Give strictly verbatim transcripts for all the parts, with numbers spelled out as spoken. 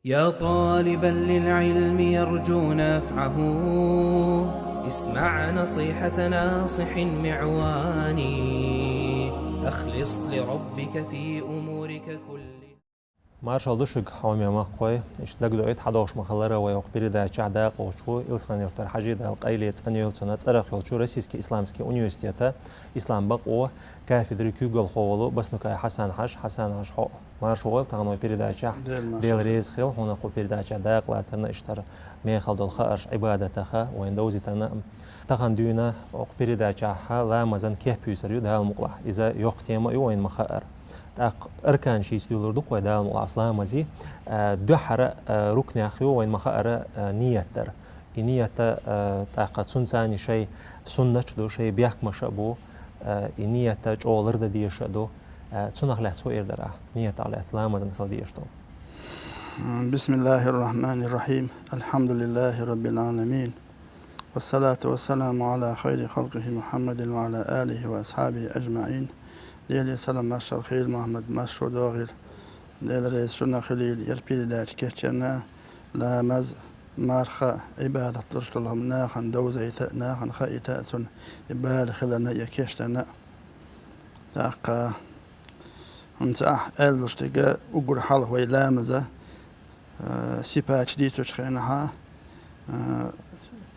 يا طالبا للعلم يرجو نفعه، اسمع نصيحة ناصح معوان. أخلص لربك في أمورك كلها. Маршал ду шуьга, хьоме махкой, иштта дагадоуьйту хьадогӀуш ма-хиллара вай хӀокху передачехь дакъа лоцуш ву Илсхан-Юьртара Хьажи, Дала къайле цӀанйойла цуьнан, цӀарах йолчу Российский исламский университета ислам бакъо кафедры куьйгалхо волу Баснукай Хьасан-Хьаьжа. Хьасан-Хьаьжа, хьо марша вогӀийла тахана вай передачехь. Дела марша Дела реза хила хьуна кху передачехь дакъа лацарна, иштта хӀара мехала долу хаарш Ӏибадатаха вайна довзийтарна. Тахана дуьйна хӀокху передачехь ламазан кеп юьйцур ю, Дала мукъалахь. Иза йоккха тема ю вайна ма-хаара. ТӀаккха арканаш йийца дуьйлур ду-кх вай, Дала мукъалахь, ламазан, а, дуьххьара, а, рукнех ю вайна ма-хаара, а, ният дар. И ният, а, тӀаккха цуьнан царна шайн суннаташ а ду, шайн бехкамаш а бу, а, и ният чӀогӀа лардан дезаш а ду. А, цунах лаьцна хӀун эр дара ахь, ниятах лаьцна ламазан хила дезаш долу? بسم الله الرحمن الرحيم. الحمد لله رب العالمين. والصلاة والسلام على خير خلقه محمد وعلى آله وأصحابه أجمعين. Деле салам-маршалла хуьлда, Мухьаммад, маршо догӀийла. Дела реза шуна хуьлийла, яра передача кечъенна, ламаз, марха, Ӏибадат долуш долу хӀума нахана довзийта, нахана хаийта, цунна и бала хиларна, я кечдарна. ТӀаккха хӀинца ахь аьлла долуш дерг, уггар хьалха вай ламазан, а, сипаташ дийцучу хенахь, а,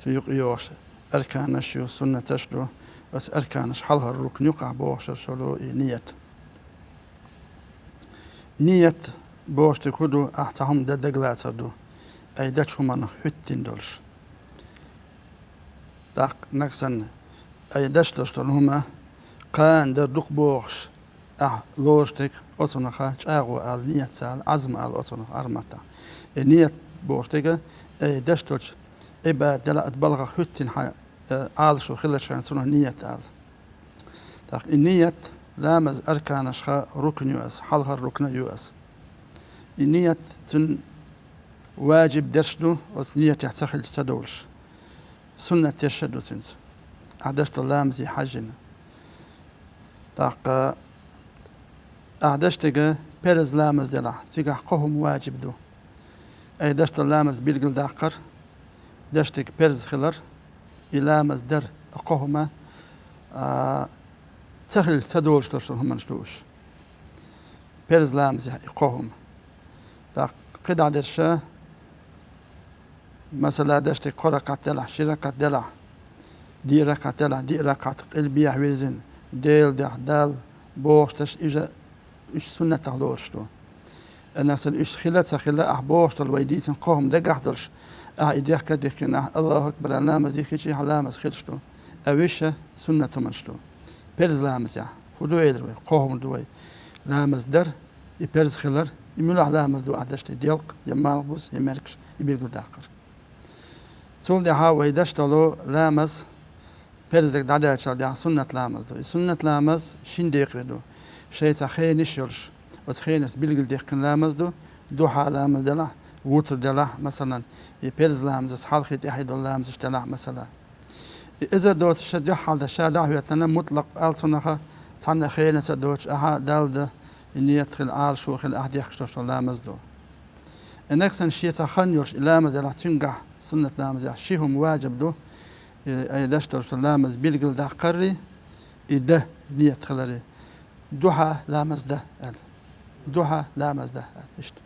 цу юкъа йогӀуш арканаш ю, суннаташ ду. Оцу арканаш хьалхара рукн ю-кх ахь бохуш долу и ният. Ният бохуш дерг хӀун ду, ахь цхьа хӀума дан дагалацар ду, айдачу хӀуманах хӀуьттина долуш. ТӀаккха нагахь санна айдеш долуш долу хӀума кхана дар ду-кх бохуш, ахь лоруш дерг, оцунах чӀагӀо ала, ният ала, Ӏазм ала оцунах Ӏарбойн маттахь. И ният бохуш дерг, айдеш долчу Ӏибадат делахь а, балхах хӀуьттина хьан, э, Ӏалашо хиларш хьан, цунах ният ала. ТӀаккха и ният ламазан арканашха рукн ю аса, хьалхара рукн а ю аса. И ният цуьнан важиб дерш ду, оцу ниятехь ца хилча ца довлуш. Суннат дерш а ду цуьнца, ахь деш долу ламазе хьаьжжина. ТӀаккха ахь деш дерг, перз ламаз делахь, цигахь кхо хӀума важиб ду. Айдеш долу ламаз билгалдаккхар, деш дерг перз хилар, и ламаз дар, кхо хӀума, а, ца хилча ца долуш долуш долу хӀуманаш ду уьш. Перз ламазехь и кхо хӀума. ТӀаккха кхидӀа дерш, масала, деш дерг кхо ракаӀат делахь, ши ракаӀат делахь, диъ ракаӀат делахь, диъ ракаӀат къилбехьа вирзина, Делан дуьхьа, Далла бохуш дерш, иза уьш суннатах лоруш ду. Нагахь санна уьш хилла а ца хилла, ахь бохуш долу вай дийцина кхо хӀума дагахь долуш, ахь и дехка а дихкина, ахь Аллаху акбар аьлла ламаз дихкича, хьан ламаз хилаш ду. Ткъа уьш суннат хӀуманаш ду. Перз ламазехь хӀун ду элира вай? Кхо хӀума ду вай: ламаз дар, и перз хилар, и муьлха ламаз ду ахь деш дерг: делкъа, я малхбуз, я маьркӀаж, и билгалдаккхар. Цул тӀаьхьа вай деш долу ламаз, перз дерг дӀадаьллачул тӀаьхьа суннат ламаз ду. И суннат ламаз шина декъе ду. Шайн цхьа хенаш йолуш, оцу хенашца билгалдаьккхина ламаз ду. Духьа ламаз делахь, вутр делахь, масалан, и перз ламазаца хьалхе, тӀаьхье долу ламазаш делахь, масала. И иза доцуш, ша дуьххьал дан ша дӀахӀоьттина, мутлакъ ала цунах, цхьанна хенаца доцуш, ахьа Далла дан, и ният хила, Ӏалашо хила ахь дехкаш долуш долу ламаз ду. И нагахь санна шен цхьа хан йолуш и ламаз делахь, цуьнгахь, суннат ламазехь, ши хӀума важиб ду. И айдеш долуш долу ламаз билгалдаккхаррий, и дан ният хиларрий. Духьа ламаз дан аьлла. Духьа ламаз дан аьлла. Иштта.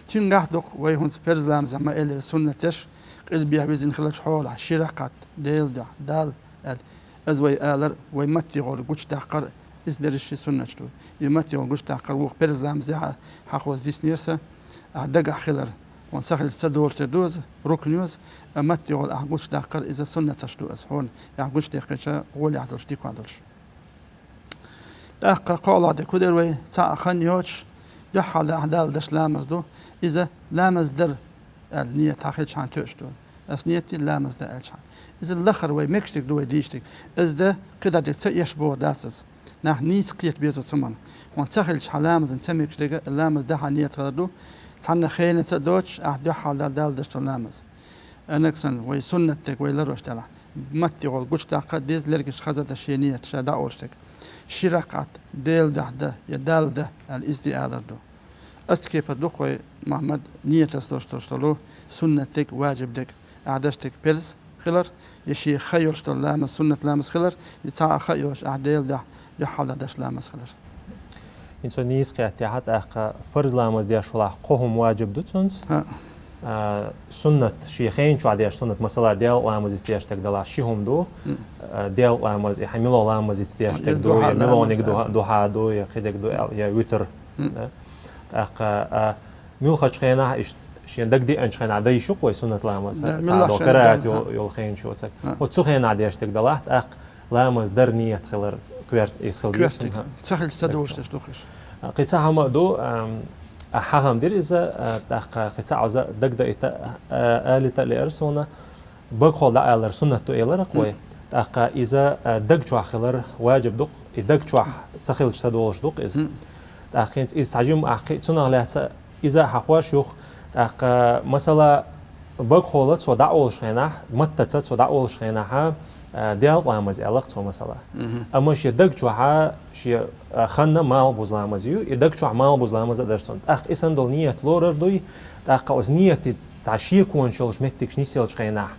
Цуьнгахь ду-кх вай хӀинца перз ламазехь ма-эллара суннаташ, къилбехьа вирзина хиллачу хьолахь, ши ракаӀат, Делан дуьхьа, Далла аьлла. Иза вай алар, вай маттехула гучудаккхар, иза дерриш а суннаташ ду. И маттехула гучудаккхар вукху перз ламазехь а хьахоза диснера сан, ахь дагахь хилар. Хьуна ца хилча ца долуш дерг ду иза, рукн ю иза, а маттехула ахь гучудаккхар, иза суннаташ ду иза хьуна, ахь гучудаьккхича, гӀолехь долуш, дикохь долуш. ТӀаккха кхоалгӀа дерг хӀун дара вай? Цхьа а хан йоцуш, дуьххьал ахь Далла деш ламаз ду, иза ламаз дар аьлла ният хьан хилчхьана тоьуш ду. Ас ният дина ламаз дан аьлчхьана. Иза лахара вай мегаш дерг ду вай дийшург. Иза дан кхидӀа дерг ца эш бохург дац иза. Нах нийса кхета беза цу хӀуманна. Хьуна ца хилча хьан ламазан ца мегаш дерг, ламаз дан хьан ният хилар ду, цхьанна хенаца а доцуш, ахь дуьххьал Далла деш долу ламаз. Нагахь санна вай суннат дерг вай ларош делахь, маттехула гучудаккха деза, лергаш хаза дан шен ният ша дӀаолуш дерг. Ши ракаӀат Делан дуьхьа дан я Далла дан аьлла, иза де алар ду. Ас кепа дукхой, Мухьаммад, ниятас долуш долуш долу суннат дерг, важиб дерг, ахь деш дерг перз хилар, я шен ха йолуш долу ламаз суннат ламаз хилар, я цхьа а ха йолуш ахь Делан дуьхьа, дуьхьал деш ламаз хилар. ХӀинца нийса кхеттехьа, тӀаккха фарз ламаз деш валахь, кхо хӀума важиб ду цунца. ХӀаъ. А, суннат шен хен чохь деш суннат, масала, Делан ламазица деш дерг далахь, ши хӀума ду. М. А, Делан ламаз, и хьан мило ламазица деш М, дерг ду, я духьа милониг ламаз, ду, хӀаъ. Духьа ду, я кхидерг ду, я витр. М. Да? ТӀаккха, а, муьлхачу хенахь иштта шен дагадеанчу хенахь дан йиш ю-кх вай суннат ламаз, Да, цхьа муьлхачу хенахь карахӀат дан, йо-, да. Йолу хен чу оцаг. А. Оцу хенахь деш дерг далахь, тӀаккха ламаз дар ният хилар коьрта иза хила деза. Коьртиг. Ца хилча ца долуш деш ду-кх уьш. А, кхин цхьа хӀума ду, ам, а, хьахам дира иза, а, тӀаккха кхин цхьа Ӏуза дагадайта, а, алита лиара суна. Багахула дӀаалар суннат ду элира-кх вай. Мгм. ТӀаккха иза, а, даг чохь хилар важиб ду-кх, и даг чохь ца хилча ца долуш ду-кх иза. Мгм. ТӀаккха хӀинца иза цхьа жимма ахь кхин цунах лаьцна иза а хьахош ю-кх. ТӀаккха, масала, багахула цо дӀаолуш хенахь, маттаца цо дӀаолуш хенахь, а, Делан ламаз аьлла-кх цо, масала. Мгм. Амма шен даг чохь шен, а, ханна малхбуза ламаз ю, и даг чохь малхбуза ламаз а дара цунна. ТӀаккха и санна долу ният лорар дуй, тӀаккха оцу ниятца цхьа шеконаш йолуш меттигаш нисъелчу хенахь,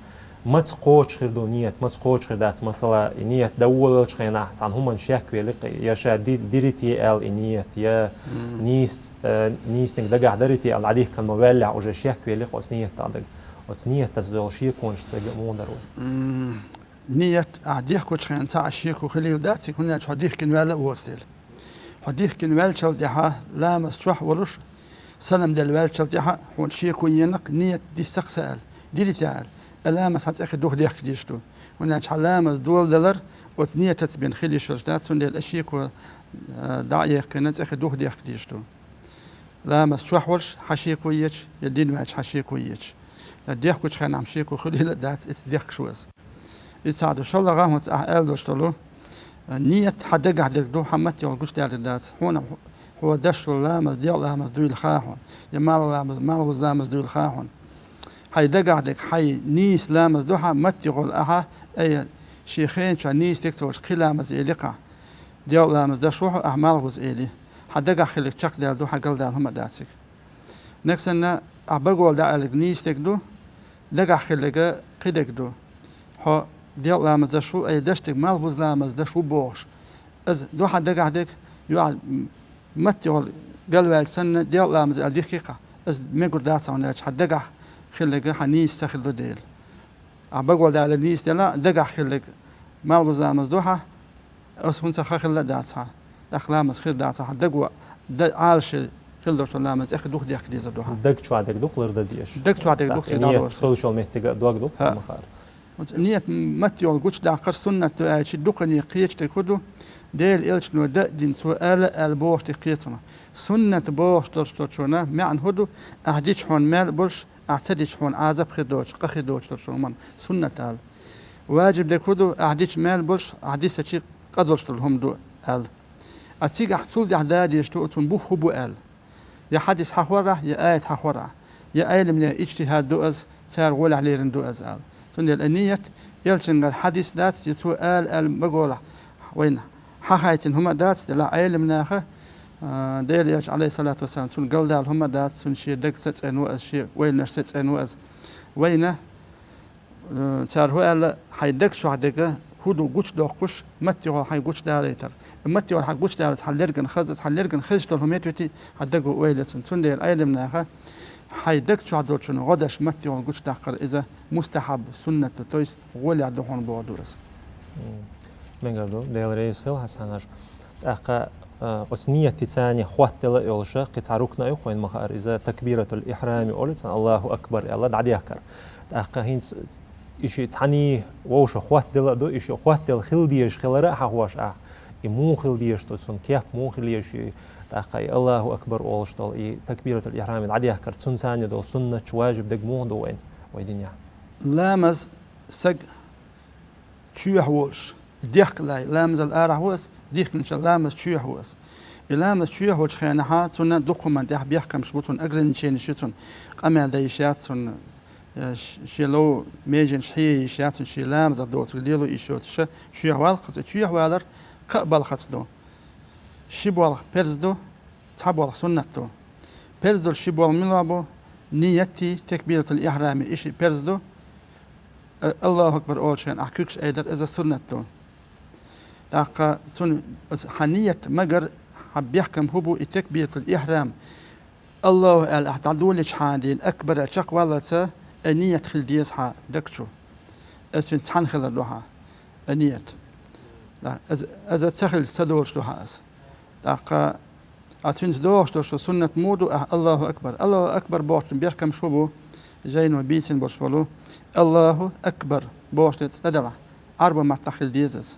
маца кхочуш хир ду ният, маца кхочуш хир дац, масала, и ният дан волавелчу хенахь, цхьана хӀуманна шек велира-кх, я ша ди-, дирите аьлла и ният, я Мгм. нийс-, э, нийсниг дагахь дарите аьлла, дӀадихкина ма ваьллехь, уже шек велира-кх оцу ниятах дага. Оцу ниятца долу шеконаш цига муха дара вай? Мгм. Ният ахь дехкучу хенахь цхьа а шеко хилийла дац, хӀунда аьлча хьо дихкина ваьлла а воцу дела. Хьо дихкина ваьллачул тӀаьхьа, ламаз чохь а волуш, салам делла ваьллачул тӀаьхьа, хьуна шеко йеана-кх, ният диссина-кх сан аьлла, дирите аьлла, и ламаз хьан цӀе кхин духадехка дезаш ду. ХӀунда аьлча хьан ламаз доладалар оцу ниятаца бен хила йиш йолуш дац, цундела и шеко, а, дӀа а яьккхина, цӀе кхин духадехка дезаш ду. Ламаз чохь волуш хьан шеко еча, я дина ваьлча хьан шеко еча. Я дехкучу хенахь-м шеко хилийла а дац, иза дехкаш ву аса. Иза цхьа ду, шолгӀа хӀинца ахь аьлла долуш долу, а, ният хьан дагахь дерг ду, хьан матте гучудаьлла дерг дац. Хьуна хьо деш долу ламаз Делан ламаз дуйла хаьа хьуна, я малхбуза ламаз, малхбуза ламаз дуйла хаьа хьуна. Хьайн дагахь дерг, хьайн нийса ламаз ду хьан, матте гӀолла ахьа, ай, шен хен чохь нийса дерг ца волуш кхин ламаз эли-кх ахь. Делан ламаз деш ву хьо, ахь малхбуза эли. Хьан дагахь хилларг чекхдаьлла ду, хьан галдаьлла хӀума а дац цига. Нагахь санна ахь багахула дӀааьлларг нийса дерг ду, дагахь хилларг кхидерг ду. Хьо Делан ламаз деш ву, ай, деш дерг малхбуза ламаз деш ву бохуш. Иза ду хьан дагахь дерг, юха, м, матте гӀолла галваьлча санна, Делан ламаз аьлла дихкий-кх ахь. Иза мегар дац хьуна, хӀунда аьлча хьан дагахь хилларг хьан нийса ца хилла ду дела. Ахь багахула дӀааьлларг нийса делахь, дагахь хилларг малхбуза ламаз ду хьан, аса хӀинца ха хилла а дац хьан, тӀаккха ламаз хир дац хьан, даго, да-, Ӏалашъян хила долуш долу ламаз цӀе кхин духадехка дезар ду хьан. Даг чохь дерг ду-кх лардан дезаш. Даг чохь дерг ду-кх, тӀаккха цига ният дӀадолуш. Хила йиш йолу меттиг а дог ду-кх, ХӀаъ. Мухьаммад. Ният матте гӀолла гучудаккхар суннат ду аьлча, дукхане кхечу дерг хӀун ду? Делан элчано дан а дина, цо ала а аьлла бохуш дерг кхечу хӀуманна. Суннат бохуш долуш долчунна маьӀна хӀун ду? Ахь дича хьуна мел а болуш, ахь ца дича хьуна Ӏазап хир доцуш, къа хир доцуш долуш долу хӀуманна суннат аьлла. Важиб дерг хӀун ду? Ахь дича мел а болуш, ахь дисачи къа долуш долу хӀума ду аьлла. Ткъа цига ахь цул тӀаьхьа да дезаш ду, оцунна бух хӀун бу аьлла. Я хьадис хьахор ахь, я аят хьахор ахь, я Ӏеламнехан иджтихӀад ду иза, цара гӀолехь лерина ду иза аьлла. Цундела и ният элчангара хьадис дац, я цо ала аьлла ма гӀолахь, вайна хьахайтина хӀума а дац, делахь Ӏеламнаха, а, Делан элча, Ӏалайхиссалату вассалам, цунна галдаьлла хӀума а дац, цунна шен дагца а цӀена ву иза, шен ойланашца а цӀена ву иза. Вайна Э, цара хӀун аьлла, хьайн даг чохь дерг хӀун ду гучудоккхуш, матте гӀолла хьайн гучудалийтар. Матте гӀолла хьан гучудаллалц хьан лергана хаза, хьан лергана хезаш долу хӀума меттавити, хьан даго ойла ца. Цундела Ӏеламнаха хьайн даг чохь долчунна гӀо деш матте гӀолла гучудаккхар иза мустахьаб, суннат ду, то есть гӀолехь ду хьуна боху ду иза. М. Мегар ду, Дела реза хила, Хьасан-Хьаьжа. ТӀаккха, а, оцу ниятаца цхьаьна хоттаделла а йолуш, кхин цхьа рукна а ю-кх вайна ма-хаъара, иза такбиратул ихьрами олу цунна, Аллаху акбар аьлла, дӀадехкар. ТӀаккха хӀинца и шиъ цхьаьна вовшах хоттаделла а ду, и шиъ хоттаделла хила дезаш хилар а хьахош ахь, и муха хила дезаш ду, цунна кеп муха хила езаш ю, тӀаккха и Аллаху акбар олуш долу, и такбиратул ихьрами дӀадехкар, цунца цхьаьна долу суннаташ, важиб дерг муха ду вайна, вай динехь? Ламаз саг чоьхьа волуш, дехкале, ламазал арахь ву иза, дихкинчул ламаз чоьхьа ву иза. И ламаз чоьхьа волчу хенахь цунна дукха хӀуманна тӀехь бехкамаш бу, цунна ограниченеш ю, цунна къамел дан йиш яц, цунна, э, ш-, шен лов меженаш хьея йиш яц, цунна шен ламазах доцург лело йиш йоцуш, чоьхьа валлакх иза. Чоьхьа валар кхаа балхаца ду. Ши болх парз ду, цхьа болх суннат ду. Перз долуш ши болу мила бу, ниятти, такбиратул ихрами, и ши перз ду. Э, Аллаху акбар олучу хенахь куьгаш айдар, иза суннат ду. ТӀаккха цунна хьан ният магар, хьан бехкам хӀун бу и такбиратул ихрам? Аллаху аьлла ахь дӀадолийчхьана дийна, акбар аьлла чекхваллалца, ай ният хила деза хьан даг чу. Иза цуьнца цхьаьна хилар ду хьан, ай ният. Да, иза, иза ца хилча ца долуш ду хьан иза. ТӀаккха а цуьнца догӀуш долуш ду суннат муха ду ахь Аллаху акбар. Аллаху акбар бохучун бехкамаш хӀун бу, жайно бийцина болуш болу. Аллаху акбар бохучу цӀа делахь, Ӏарба маттахь хила деза иза.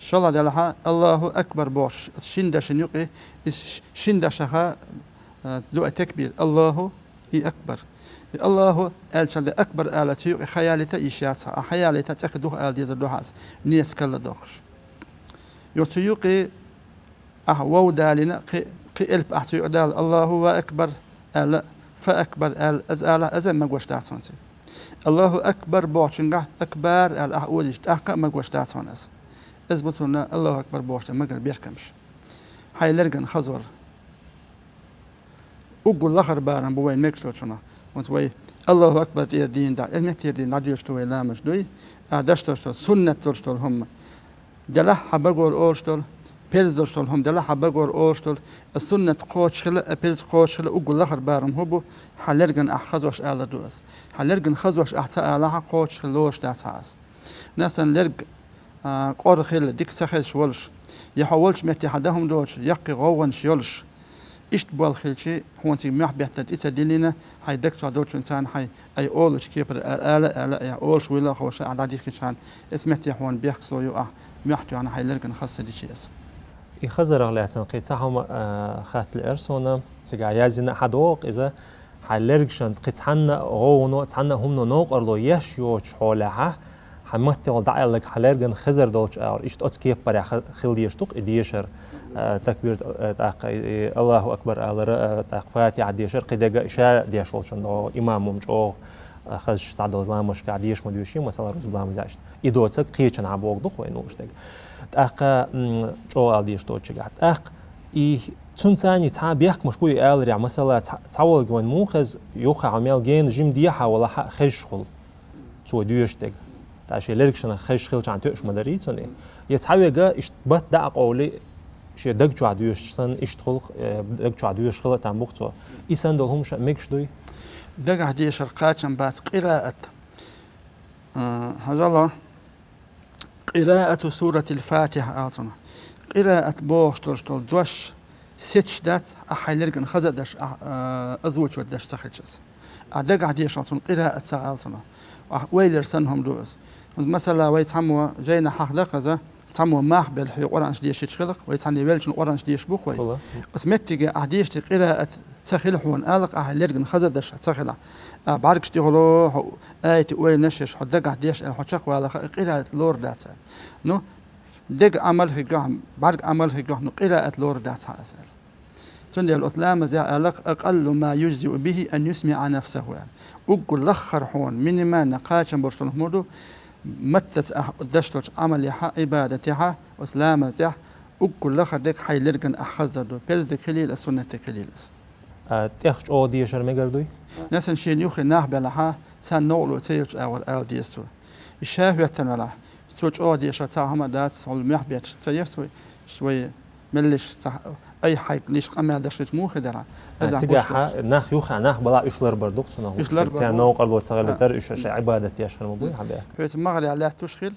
ШолгӀа делахь, Аллаху акбар бохуш, оцу шина дашна юкъе, иза ш-, шина дашах, а, ду ай такбир. Аллаху и акбар. И Аллаху аьллачул тӀе акбар аллалца юкъе хьаялийта йиш яц хьан. Ахь хьаялийта цӀе кхин дукха ала дезар ду хьан иза, ният карладоккхуш. Йо цу юкъе ахь вов далийна, кхин, кхин элп ахь цу юкъе дала, Аллаху ва акбар аьлла, фа акбар аьлла, иза алахь, иза а магош дац хьуна цига. Аллаху акбар бохучуьнгахь акбар аьлла ахь озийча, тӀаккха а магош дац хьуна иза. Иза бу цунна Аллаху акбар бохучу магар бехкамаш. Хьайн лерган хазор. Уггар лахара барам бу вайн мегаш долчунах. ХӀунца вай Аллаху акбар тӀера дийна дӀа, иза меттера дийна дӀадоьшуш ду вай ламаз дуй, а даш долуш долу, суннат долуш долу хӀума делахь хьан багор олуш долу, перз долуш долу хӀума делахь хьан багор олуш долу, а суннат кхочушхила, а перз кхочушхила, уггар лахара барам хӀун бу, хьан лерган ахь хазош алар ду аса. Хьан лерган хазош ахь ца алахь, кхочушхила лоруш дац хьан аса. Насан лерг, а, къора хилла, дика ца хезаш волуш, я хьо волчу метте хьан дан хӀума доцуш, яккхий гӀовгӀанаш йолуш, иштта болх хилчи, хьуна цига мохь беттар тӀе ца диллина, хьайн даг чохь долчунна царна хьайн ай олучу кепара а-, ала, ала, я олуш вуйла а ховша, ахь дӀадихкичхьана, эс метте хьуна бехказло ю ахь, мохь тоьхна хьайн лерган хаза ца дичи аса. И хазарах лаьцна кхин цхьа хӀума, а, хатта лаьара суна, цигахь яздина хьан догӀу иза, хьайн лергашан кхин цхьанна а гӀовгӀано, цхьанна а хӀумано новкъарло еш йоцучу хьолехьа, хьан маттехула дӀааьлларг хьан лерган хезар долчу агӀор, иштта оцу кепарехь ха-, хила дезаш ду-кх и дешар, а, такбир, а, тӀаккха и, и Аллаху акбар алара, а, тӀаккха Фатихьа дешар, кхидерг а ша деш волчун догӀу, имам хӀума чӀогӀа, а, хазачу цхьадолу ламазашкахь деша ма доьший, масала, рузба ламаз яц. И доцург кхечанхьа богу ду-кх вайна лууш дерг. ТӀаккха, м, чӀогӀа ала дезаш доцу чигахь. ТӀаккха и цунца цхьа бехкамаш бу и аларехь, масала, цхьа-, цхьаволга вайн муха хеза, юххехь хьо мел гена жима дехьа валахь а хезаш хуьлу цо доьшуш дерг. ТӀаккха шен лергашна хезаш хилчхьана тоьуш ма дарий цунна. Я цхьаверг иштта бат дӀа а къовли, шен даг чохь доьшуш санна, иштта хуьлу, э, даг чохь доьшуш хила а там бу-кх цо. И санна долу хӀума шаьш мегаш дуй? Дагахь дешар кхачам бац, къираат. А, хьажал, къираату суратил Фатихьа ала цунах. Къираат бохуш долуш долу дош сецаш дац, ахь хьайн лерган хаза а даш, ахь, а, озвучивать даш ца хилча аса. Ахь дагахь дешал цунах къираат ца ала цунах. Ахь ойла яр санна хӀума ду аса. Масала, вай цхьаммо жайна хьахдаккхаза, цхьаммо мах белла хьоьга Къуръанаш дешича хилакх, вай цхьанне веллачунна Къуръанаш дешаш бу-кх вай. Хула. Аса меттиге ахь дешаш дерг къираат ца хила хьуна алакх, ахь лерган хаза даш ца хила. А бӀаьргаш тӀехула хьо аятий ойланаш еш, хьо дагахь деш аьлла, хьо чекхвалахь, и къираат лорур дац аьлла. Ну, дега Ӏамал хигахь, бӀаьрга Ӏамал хигахь, ну, къираат лорур дац хьан аса аьлла. Цундела оцу ламазехь аьлла-кх: «Акъаллу ма южзиу бихи ан юсмиъа нафсаху», аьлла. Уггар лаххара хьуна, минимально кхачам болуш долу хӀума ду, маттаца ахь даш долчу Ӏамалехьа, Ӏибадатехьа, оцу ламазехь, уггар лахара дерг хьайн лерган ахь хаздар ду. Перз дерг хилийла, суннат дерг хилийла аса. А, тӀех чӀогӀа дешар мегар дуй? Насан шена юххе нах белахьа, царна новкъарло ца йолчу агӀор ала деза цо. И ша хӀоьттина велахь, цо чӀогӀа дешар цхьа хӀума дац, хьуна мохь бетташ ца еш вай, вай меллиш цхьа айхьа хьайгниш къамел даш хилча муха хир дара? А, иза цигахьа нах юххе нах балахь уьш ларбар ду-кх цунах. Уьш ларбар ду. Церан новкъарло ца хилийтар, уьш шайн Ӏибадат деш хир ма буй хьан бехк. Хьоьца магӀарехь лаьтташ хила,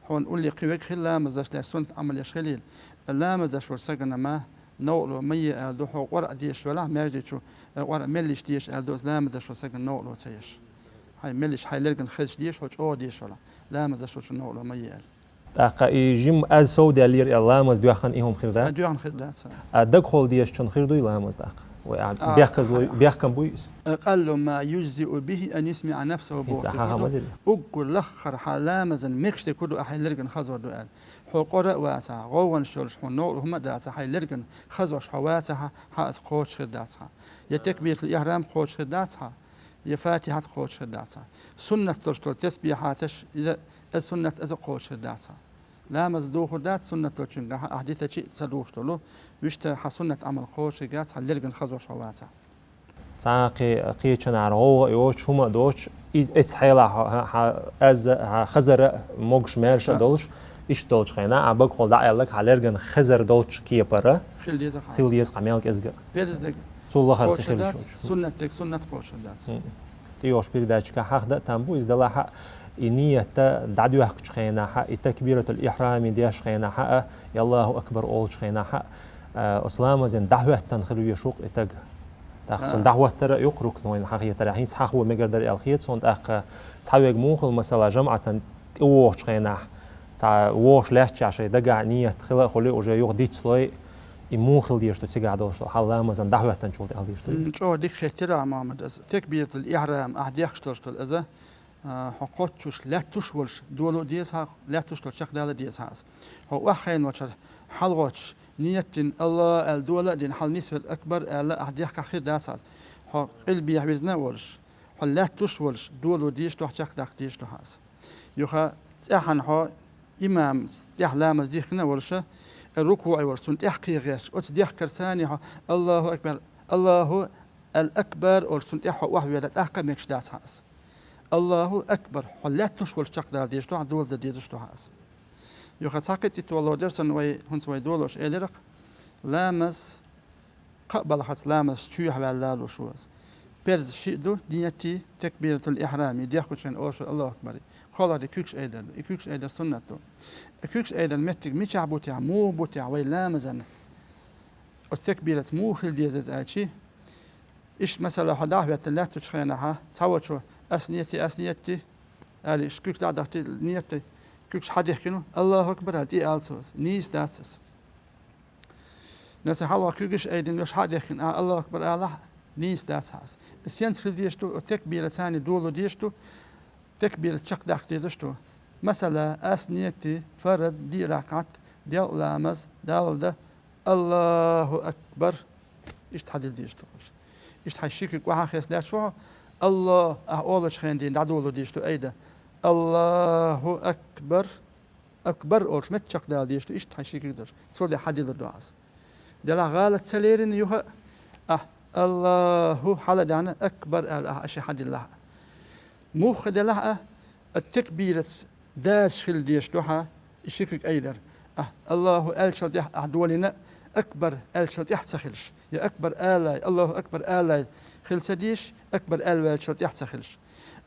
хьуна улле кхин вега хила, ламаз даш лаьцна суннат Ӏамал еш хилийла. Ламаз даш волчу сагана ма новкъарло ма е аьлла ду, хьо Къуръа дешаш велахь маьждиг чу, Къуръа меллиш деша аьлла ду, аса ламаз даш волчу сагана новкъарло ца еш. Хьайн меллиш, хьайн лерган хезаш деша, хьо чӀогӀа дешаш велахь, ламаз даш волчунна новкъарло ма е аьлла. ТӀаккха и жима аз совдаьллера аьлла ламаз доьхна и хӀума хир дац? А, доьхна хир дац. А дагахула дешачунна хир дуй ламаз тӀаккха? Вай а, а, бехказло, а, бехкам буй иза? «Акъаллу ма южзиу бихи ан юсмиъа нафсаху» боху. ХӀинца хьан хӀама дилла? Уггар лаххара хьан ламазан мегаш дерг хӀун ду, ахь хьайн лерган хазор ду аьлла. Хьо Къуръа а вацахь, гӀовгӀанаш йолуш хьуна новкъарло хӀума а дацахь, хьайн лерган хазош хьо вацахь, хьан аса кхочуш хир дац хьан. Я такбиратул ихрам кхочуш хир дац хьан, я Фатихьат кхочуш хир дац хьан. Суннат долуш долу тасбихьаташ, иза, иза суннат, иза кхочуш хир дац хьан. Ламаз духур дац суннат долчуьнгахьа, ахь дитачи а ца духуш долу, вуьшта хьан суннат Ӏамал кхочуш хир дац хьан, лерган хазош хьо вацахь. Цхьа кхе-, кхечанара гӀовгӀа а йоцуш, хӀума а доцуш, и-, эцу хьелахь хьо-, хьо-, хьо-, аз а, хьо-, хазар а, могуш-маьрша а долуш, иштта долчу хенахь, а бага хьол дӀа аьлларг хьан лерган хазар долчу кепара хила деза хьан. Хила деза хьан мел кӀезга. Перз дерг. Цул лахара кхин хила йиш йолуш. Суннат дерг суннат кхочур дац. ТӀейогӀучу передачехь хьахда а там бу, иза делахь а, и ният дӀадоьхкучу хенахь а, и такбиратул ихьрами деш хенахь а, и Аллаху акбар олучу хенахь а, оцу ламазан дӀахӀоьттина хир веш ву-кх и таг. ТӀаккха цунна дӀахӀоттар а ю-кх рукн вайна хьахетарехь, хӀинца хьахо мегар дара аьлла хета суна, тӀаккха цхьа верг муха хила, масала, жамаӀатан тӀе вогӀучу хенахь, цхьа вогӀуш лаьттачохь шайн дагахь ният хила а хуьлий, уже юха дицлой, и муха хила дезаш ду цигахь долуш долу, хьан ламазан дӀахӀоьттинчул тӀаьхьа дезаш ду? М, чӀогӀа дика хеттира, Мухьаммад, аса. Такбиратул ихьрам ахь дехкаш долуш долу иза, а, хьо кхоччуш, лаьтташ волуш, дола а деза хьан, лаьтташ долуш чекхдала а деза хьан аса. Хьо охьахайначара хьалагӀоттуш, ният дина, Аллах аьлла, дола а дина, хьала нисвелла, акбар аьлла, ахь дехкахь хир дац хьан аса. Хьо къилбехьа визна а волуш, хьо лаьтташ а волуш, дола дезаш ду хьан, чекхдаккха дезаш ду хьан аса. Юха цӀеххьана хьо имам тӀехь ламаз дихкина а волуша, рукуӀе волуш, цунна тӀехь кхегӀерча, оцу дехкарца цхьаьна хьо Аллаху акбар, Аллаху ал-акбар олуш, цунна тӀехь хьо охьавелла, тӀаккха а мегаш дац хьан аса. Аллаху акбар, хьо лаьтташ волуш чекхдала дезаш ду хьан, дола дан дезаш ду хьан аса. Юха цхьа кхин тӀе толо дара сан вай, хӀинца вай долош элира-кх, ламаз кхаа балхаца ламаз чоьхьа ваьлла луш ву аса. Перз шиъ ду, ниятий, такбиратул ихьрами, дехкучу хенахь олуш Аллаху акбари. КхоалгӀа де куьгаш айдар ду. И куьгаш айдар суннат ду. И куьгаш айдар меттиг мичахь бу техь, муха бу техь вай ламазан? Оцу такбираца муха хила деза иза аьлчи? Иштта, масала, хьо дӀахӀоьттина лаьттачу хенахьа, цхьаволчо: «Ас ниятий, ас ниятий», — аьлла, иштта куьгаш дӀа а дахти, ниятий, куьгаш хьадехкина, Аллаху акбар аьлла, тӀе ала цо иза. Нийса дац иза. Наса хьалха куьгаш айдина, уьш хьа а дехкина, а, Аллаху акбар алахь, нийса дац хьан аса. И сенца хила дезаш ду, оцу такбираца цхьаьна дола дезаш ду, такбираца чекхдаккха дезаш ду. Масала, ас ниятий, фарад, диъ ракаӀат, делкъа ламаз, Далла дан, Аллаху акбар, иштта хьадила дезаш ду хӀуш. Иштта хьайн ши куьг охьа а хеста лаьтташ ву хьо, Аллах, ахь олучу хенахь дӀадола дезаш ду айда. Аллаху акбар. Акбар олуш метта чекхдала дезаш ду, иштта хьайн ши куьг долуш. Цул тӀаьхьа хьадилур ду хьан аса. Делахь гӀалат ца лерина юха а, ахь Аллаху хьала а даьхна, акбар аьлла ахь аша хьадиллахь а. Муха делахь а, а такбираца дазаш хила дезаш ду хьан и ши куьг айдар. Ахь Аллаху аьллачул тӀаьхьа ахь долийна, акбар аьллачул тӀаьхьа ца хилаш. Я акбар алале, Аллаху акбар алале хила ца дезаш, акбар аьлла ваьллачул тӀаьхьа ца хилаш.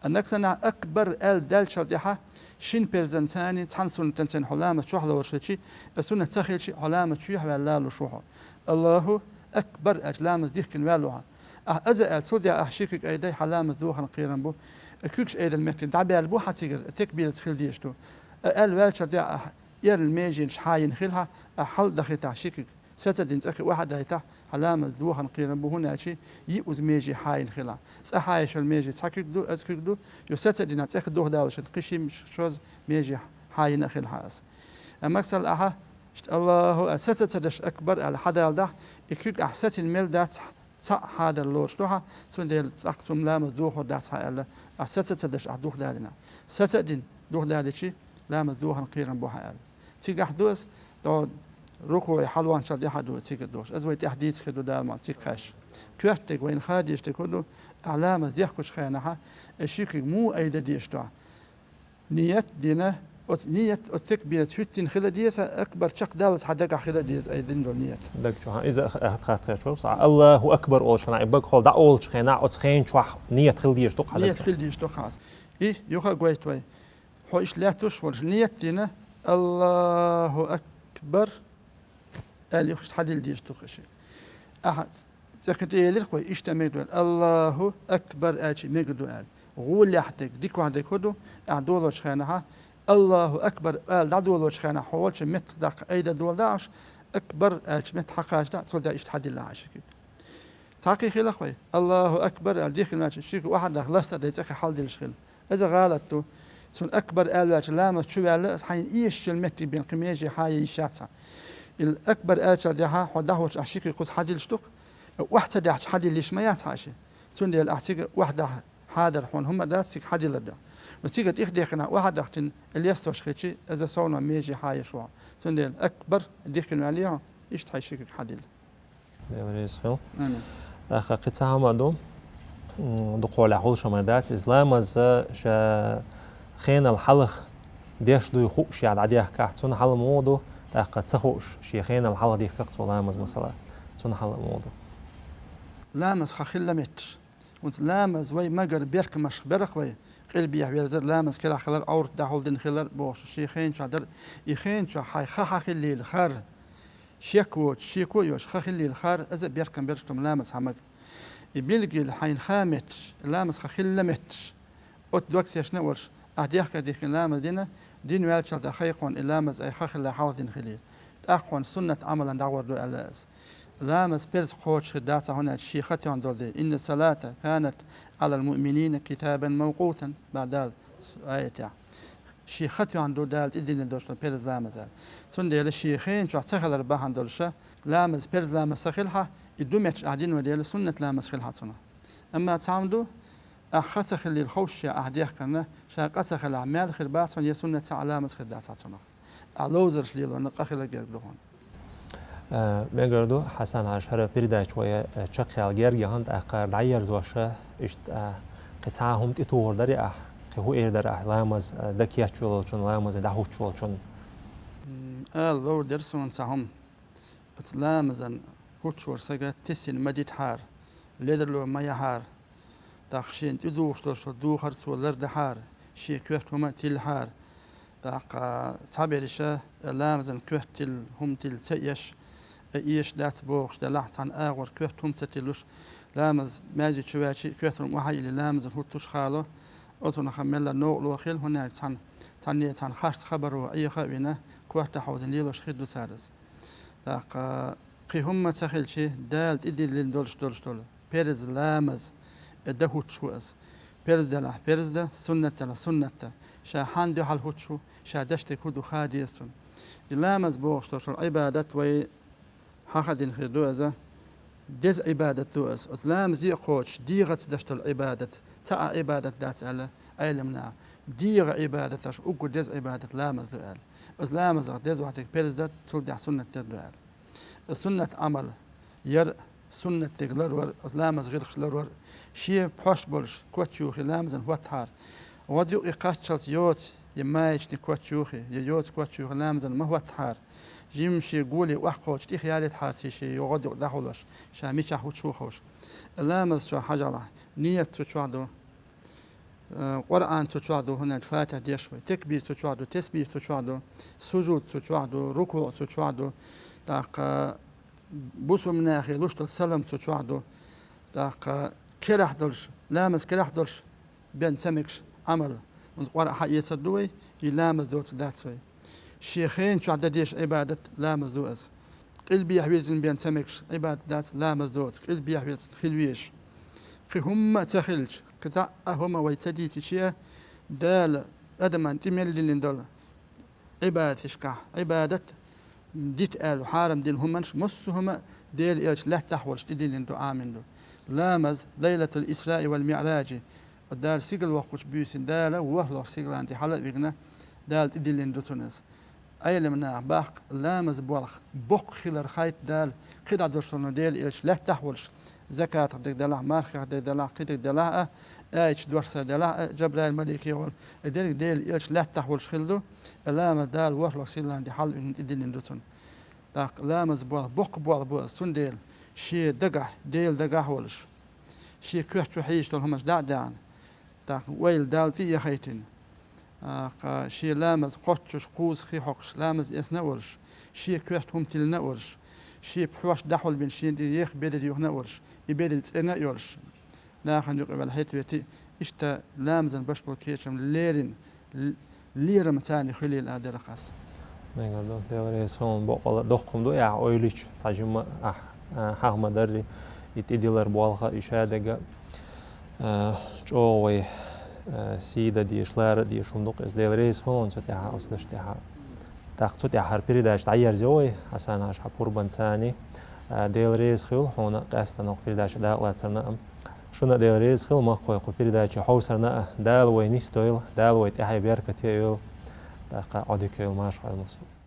А нагахь санна ахь акбар аьлла даьллачул тӀаьхьа шина перзанца цхьаьна, цхьана суннатанца цхьаьна хьо ламаз чохь лоруш хилчи, а суннат ца хилчи, хьо ламаз чоьхьа ваьлла луш ву хьо. Аллаху акбар аьлча, ламаз дихкина ваьлла ву хьо. Ахь аза аьлла, цул тӀаьхьа ахь ши куьг айдай, хьан ламаз дохарна кхерам бу. А куьгаш айдан метте дӀабаьлла бу хьан цигара, а такбираца хила дезаш ду. А аьлла ваьллачул тӀаьхьа ахь эрна меженаш хьаийна хила хьан, ахь хьала дахийтахь ши куьг. Саца дина цӀаьхха охьа а дайтахь, хьан ламаз дохарна кхерам бу, хӀунда аьлчи йиъ уза меже хьаийна хила. ЦӀа хьаеш йолу меже цхьа куьг ду, аса куьг ду, йо саца дина цӀаьхха духадаларшна кхин ши шозза меже хьаийна а хила хьан аса. Амма масала ахьа, иштта Аллаху а, саца ца деш акбар аьлла хьадалдахь, и куьг ахь сацина мел дац, цхьаъ хьадар лоруш ду хьан, цундела цӀаккха цунна ламаз дохур дац хьан аьлла, ахь саца ца деш ахь духададина. Саца а дина духададичи, ламаз дохарна кхерам бу хьан аьлла. Цигахь ду аса, до рукуӀе хьалончал тӀаьхьа ду цига долуш. Аса вай тӀаьхьа дийца хир ду Дала мукъ лахь цигахь кхаьш. Коьртаниг вайна хадийша дерг хӀун ду, ахь ламаз дехкучу хенахьа, и ши куьг муха айда дезаш ду ахь? Ният дина, оцу ният, оцу такбираца хӀуьттина хила деза, акбар чекхдаллалц хьан дагахь хила деза айдина долу ният. Даг чу, хьан, иза ах-, ах-, хатта хеш вара, сан Аллаху акбар олуш хенахь, и бага хьол дӀаолучу хенахь, оцу хен чохь ният хила дезаш ду хьан даг чохь? Ният хила дезаш ду хьан аса. И, юха а гойту вай. Хьо иштта лаьтташ волуш ният дина, Аллаху акбар аьлла, юха иштта хьадилла дезаш ду-кх и ши. Ахьа цӀе кхин тӀе элира-кх вай, иштта мега ду аьлла, Аллаху акбар аьлчи мега ду аьлла. ГӀолехь дерг, дикохь дерг хӀун ду, ахь долочу хенахьа, Аллаху акбар ала дӀадолочу хенахь, хьо волчу меттах даккха айда дола даьӀаш, акбар аьлча метта хьакхача даьӀа, цул тӀаьхьа иштта хьадилла хьан ши куьг. Цхьа кхин хила-кх вай, Аллаху акбар аьлла дихкина ваьлча, ши куьг охьа а дахка ласта а дай цӀе кхин хьалдиллаш хила. Иза гӀалат ду. Цунна акбар аьлла ваьлча, ламаз чу ваьлла, аса хьайна эшачу метте бен кхин меже хьае йиш яц хьан. Иза акбар аьллачул тӀаьхьа хьо дӀахӀоттуш ахь ши куьг кхуза хьадиллаш ду-кх, охьа ца даьхча хьадилла йиш ма яц хьан ши. Цундела ахь цига охьа дахьа хьадар хьуна хӀума дац, цига хьадиллар ду. Но цига тӀех дехкина охьа а дахтина, лестош хилчи, иза совнаха меже хьаеш ву хьо. Цундела акбар дихкина ваьллий хьо, иштта хьайн ши куьг хьадилла. Дела реза хила. Амин. ТӀаккха кхин цхьа хӀума а ду. М, дукхагӀа хьулшамар дац, из ламаз ша хенал хьалха деш дуй хууш яхь дӀадехкахь, цунна хьал ма ду, тӀаккха ца хууш, ший хенал хьалха дехках цо ламаз, масала, цунна хьал ма ду. Ламаз ха хилла метташ. ХӀунца ламаз вай магар беркамаш берах вай, къилбехьа верзар, ламаз керахь хилар, Ӏоврат дӀахьулдина хилар бохуш, ший хен чохь дар, и хен чохь хьайн ха хьахиллийла хар, шек воцуш, шеко а йош, ха хиллийла хар, аза а беркам берш тум ламаз хьамаг. И билггал хьайна ха метташ, ламаз ха хилла метташ, оцу дог тешна а волуш, ахь дехкар дихкина ламаз дина, дин ваьлчалла тӀе хайкхонна и ламаз ай ха хилла хьалха дина хилий. ТӀаккха хьуна суннат Ӏамалан дӀагӀор ду аьлла аса. Ламаз перз кхочуш хир дац хьуна аьлча, ший ха тоьхна долу де. «Инна салата канат Ӏалал муъминина китабан мавкъутан», баьдал аятехь. Ший ха тоьхна ду Дала тӀедиллина долуш долу перз ламаз аьлла. Цундела ший хен чохь ца хилар бахьана долуша, ламаз перз ламаз ца хилахь, и ду метташ ахь дина ван дела, суннат ламаз хилахь цунах. Амма цхьамма ду, ахь ха ца хиллийла ховшшехь ахь дехкарна, ша къа ца хилахь, мел хир бац хьуна, я суннат ца а ламаз хир дац хьа цунах. Ахь ловзарш лелорна къа хила герга ду хьуна. Э, мегар ду, Хьасан-Хьаьжа, хӀара передача вай, э, чекхъяла герга яхана, тӀаккха дӀаерзоша, иштта, э, кхин цхьа хӀума тӀетухур дарий ахь, кхин хӀу эр дара ахь, ламаз, э, дан кечвеллачун, ламазе дӀахӀуттуш волчун? М, ала ловр дара суна цхьа хӀума. Оцу ламазан хӀуттуш волу сага тесина ма дитахьара, ледарло ма яхьара, тӀаккха шена тӀедухуш долуш долу духар цо лардахьара, шен коьрта хӀума а тиллахьара, тӀаккха цхьаберриша ламазан коьрта тилла, хӀума тилла ца еш, э, эшаш дац бохуш делахь, цхьана агӀор коьрта хӀума ца тиллуш, ламаз маьждиг чу ваьлча а коьрта хӀума охьайиллий ламазан хӀуттуш хало, оцунах мелла новкъарло хила, хӀунда аьлча цхьана, цхьанне цхьана харц хабаро Ӏеха а вина, корта хьовзина лелош хир ду цара иза. ТӀаккха кхин хӀумма ца хилчи, Дала тӀедиллина долуш долуш долу перз ламаз, э, дан хӀуттуш ву аса. Перз делахь перз дан, суннат делахь суннат дан. Ша хьан дуьхьал хӀуттуш ву, ша деш дерг хӀу ду ха деза цунна. И ламаз бохуш долуш долу Ӏибадат вай хьахадина хир ду аза. Деза Ӏибадат ду аса. Оцу ламазе а кхочуш, дегӀаца деш долу Ӏибадат, цхьа а Ӏибадат дац аьлла Ӏеламнаха. ДегӀан Ӏибадаташ уггар деза Ӏибадат ламаз ду аьлла. Оцу ламазах деза вахь дерг перз дар, цул тӀаьхьа суннат дер ду аьлла. Суннат Ӏамал яр, суннат дерг ларвар, ламаз гӀиллакхаш ларвар, шен пхьош болуш, коч юхий ламазан хӀоттахьара. ГӀодаюкъ и кхаччалц йоцу, я маечни коч юхий, я йоцу коч юхий ламазан ма хӀоттахьара. Жимма шен голе охьакхочуш тӀехъялийтахьара ций шен гӀодаюкъ дӀахьулаш, ша мичахь хӀуттуш ву ховш. Ламаз чохь хьажалахь, ният цу чохь ду. Э, Къуръан цу чохь ду, хӀунда аьлча Фатихьа деш вай. Текбир цу чохь ду, тесбих цу чохь ду, сужуд цу чохь ду, рукуъ цу чохь ду. ТӀаккха бусулба нахе луш долу салам цу чохь ду. ТӀаккха керахь долуш, ламаз керахь долуш бен ца мегаш Ӏамал. ХӀунда Къуръан хьаэцар ду вай, и ламаз доцу дац вай. Шен хен чохь дан дезаш Ӏибадат ламаз ду аса. Къилбехьа вирзина бен ца мегаш Ӏибадат дац, ламаз доцу, къилбехьа вирзина хила везаш. Кхин хӀумма а ца хилча, кхин цхьа а хӀума вай ца дийцича, Дала адаман тӀе мел диллина долу Ӏибадаташкахь, Ӏибадат дита аьлла хьарам дина хӀуманаш, массо а хӀума а Дела элча лаьттахь волуш тӀедиллина ду, Ӏамийна ду. Ламаз, Лайлатул Исраи вал МиӀражи, Дала сигала воккхучу буьйсина Дала ворхӀлох сигалан тӀе хьала а вигна, Дала тӀедиллина ду цунна иза. Ӏеламнаха баккха ламаз болх боккха хилар хайта Дала, кхидӀа долуш долу Дела элча лаьттахь волуш, закатах дерг делахь, мархех дерг делахь, кхидерг делахь а, аьлча дорсар делахь а, Джабраил малике волу, и дерг Дела элча лаьттахь волуш хила ду, и ламаз Дала ворхӀлох сигалан тӀе хьала а вигна тӀедиллина ду цунна. ТӀаккха ламаз болх боккха болх бу аса, цундела шен дагахь, Дела дагахь а волуш, шен коьрта чу хьийзаш долу хӀуманаш дӀа а даьхна, тӀаккха ойла Далла тӀе а яхийтина, тӀаккха шен ламаз кхоччуш, кхуза хи хьокхуш, ламаз эцна а волуш, шен коьрта хӀума тиллина а волуш, шен пхьош дӀахьулбина шена тӀе еха бедар юхна а волуш, и бедар цӀена а йолуш, нахана юкъа ваьлла хӀета вети, иштта ламазан баш болу кечам лерина, л-, лерам царна хуьлийла а дара хас. Мегар ду, Дела реза хуьлда, боккъала доккха хӀума ду, ахь ойла йича, цхьа жимма ахь, а, хьаха ма-дарри, и тӀедиллар болх а, и шадерг а, а, чӀогӀа вай, а, сий дан дезаш, лара а дезаш хӀума ду-кх иза. Дела реза хуьлда цу тӀехь, оцу дашна тӀехь. ТӀаккха цу тӀехь хӀара передача дӀаерзайо вай, Хьасан-Хьаьжа, хьан пурбанца. А, Дела реза хуьлда хьуна, къаьстина кху передаче дакъалацарна а. Шуна а Дела реза хуьлда, махкахой, кху передаче хьовсарна а. Дала вай нисдойла, Дала вай тӀаьхье беркате а йойла. ТӀаккха Ӏодика йойла, марша Ӏойла, массо а.